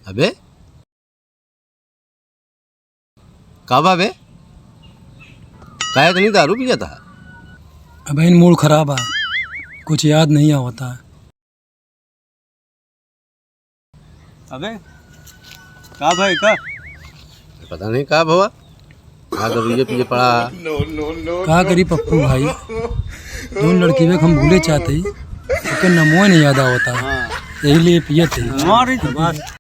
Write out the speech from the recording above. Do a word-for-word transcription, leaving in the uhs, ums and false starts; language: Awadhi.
अबे, का बा बे? काहे इतनी दारू पियत हा? अबे, इन मूड खराब आ, कुछ याद नहीं आवता। अबे, का भाई, का? पता नहीं का भवा, आज अब ये पिए पड़ा। का करी पप्पू भाई, जौन लड़की में हम भूले चाहते ही, ओके नमो नहीं याद आवता, हाँ। यही लिए पियत ही। हमारी तो बस।